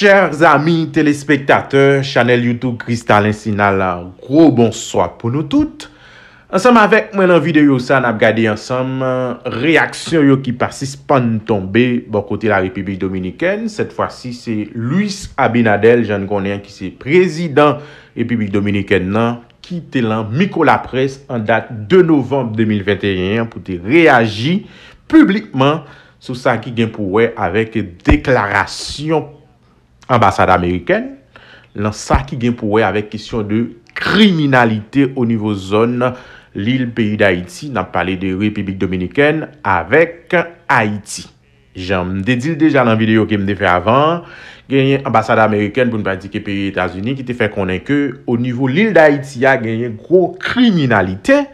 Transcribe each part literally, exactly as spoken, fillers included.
Chers amis téléspectateurs, chanèl YouTube Kristalin Sinal, gwo bonswa pou nou tout. Ansanm avèk mwen nan videyo sa, n ap gade ansanm, euh, reyaksyon yo ki pa sispann tonbe bò kote la Repiblik Dominikèn. Sèt fwa si, se Luis Abinader, jan n konnen an, ki se prezidan Repiblik Dominikèn nan, ki te lan mikwo laprès an dat de novanm de mil venteyen an pou te reyaji piblikman sou sa ki gen pou wè avèk deklarasyon anbasad amerikèn, lan sa ki gen pou wè avèk kesyon de kriminalite o nivo zòn lil peyi Dayiti, n ap pale de Repiblik Dominikèn avèk Ayiti. Jan m te di l deja nan videyo ke m te fè avan an, genyen anbasad amerikèn, pou n pa di ke peyi Etazini, ki te fè konnen ke o nivo lil Dayiti a, genyen gwo kriminalite.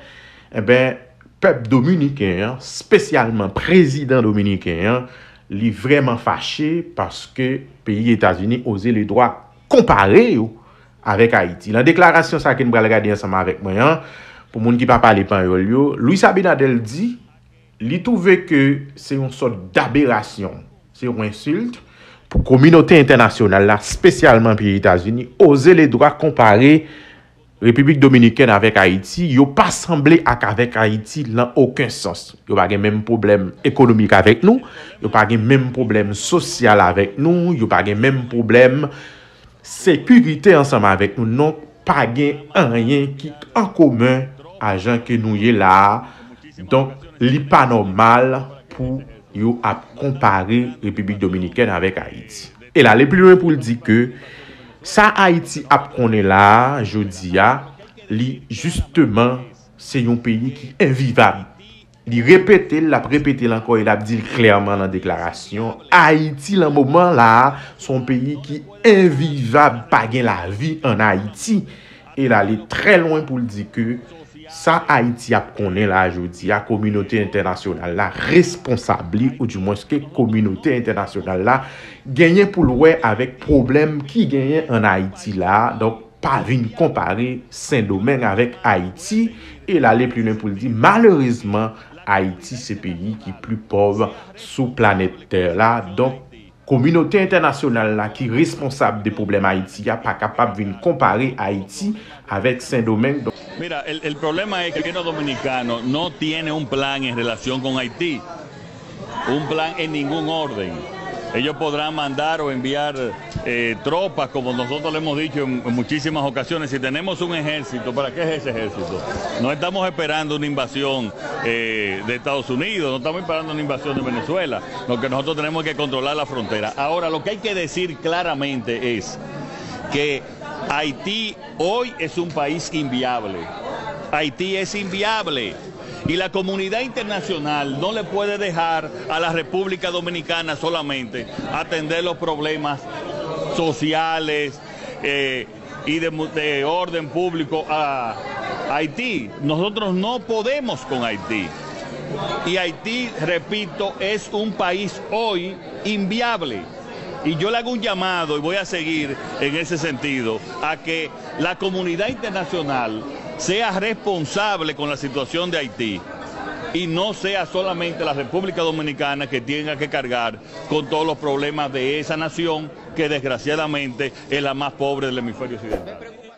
Enben, pèp dominiken an, espesyalman prezidan dominiken an, li vrèman fache paske peyi Etazini oze le dwa konpare yo avèk Ayiti. Nan deklarasyon sa ke n pral gade ansanm avèk mwen an, pou moun ki pa pale panyòl yo, Luis Abinader di li twouve ke se yon sòt daberasyon, se yon ensilt pou kominote entènasyonal la, espesyalman peyi Etazini, oze le dwa konpare Repiblik Dominikèn avèk Ayiti. Yo pa sanble ak avèk Ayiti lan okenn sans. Yo pa gen menm pwoblèm ekonomik avèk nou, yo pa gen menm pwoblèm sosyal avèk nou, yo pa gen menm pwoblèm sekirite ansanm avèk nou. Donk, pa gen anyen ki an komen a jan ke nou ye la a. Donk, li pa nòmal pou yo ap konpare Repiblik Dominikèn avèk Ayiti. E l ale pi lwen pou l di ke sa Ayiti ap konnen la a, jodi a, li jisteman se yon peyi ki envivab. Li repete l, l ap repete l ankò e l ap di l klèman lan deklarasyon. Ayiti, lan moman la a, se yon peyi ki envivab, pa gen lavi ann Ayiti. E l ale trè lwen pou l di ke sa Ayiti ap konnen la a jodi a, kominote entènasyonal la responsab li, oudimwens ke kominote entènasyonal la genyen pou l wè avèk pwoblèm ki genyen ann Ayiti la a. Donk, pa vin konpare Sendomeng avèk Ayiti. E l ale pi lwen pou l di, malerezman, Ayiti se peyi ki pli pòv sou planèt tè la. Donk, kominote entènasyonal la ki responsab de pwoblèm Ayiti a pa kapab vin konpare Ayiti avèk Sendomeng. Donk, Mira, el, el problema es que el gobierno dominicano no tiene un plan en relación con Haití, un plan en ningún orden. Ellos podrán mandar o enviar eh, tropas, como nosotros le hemos dicho en, en muchísimas ocasiones, si tenemos un ejército, ¿para qué es ese ejército? No estamos esperando una invasión eh, de Estados Unidos, no estamos esperando una invasión de Venezuela, lo que nosotros tenemos que controlar la frontera. Ahora, lo que hay que decir claramente es que Haití hoy es un país inviable. Haití es inviable. Y la comunidad internacional no le puede dejar a la República Dominicana solamente atender los problemas sociales eh, y de, de orden público a Haití. Nosotros no podemos con Haití. Y Haití, repito, es un país hoy inviable. Y yo le hago un llamado, y voy a seguir en ese sentido, a que la comunidad internacional sea responsable con la situación de Haití y no sea solamente la República Dominicana que tenga que cargar con todos los problemas de esa nación que desgraciadamente es la más pobre del hemisferio occidental.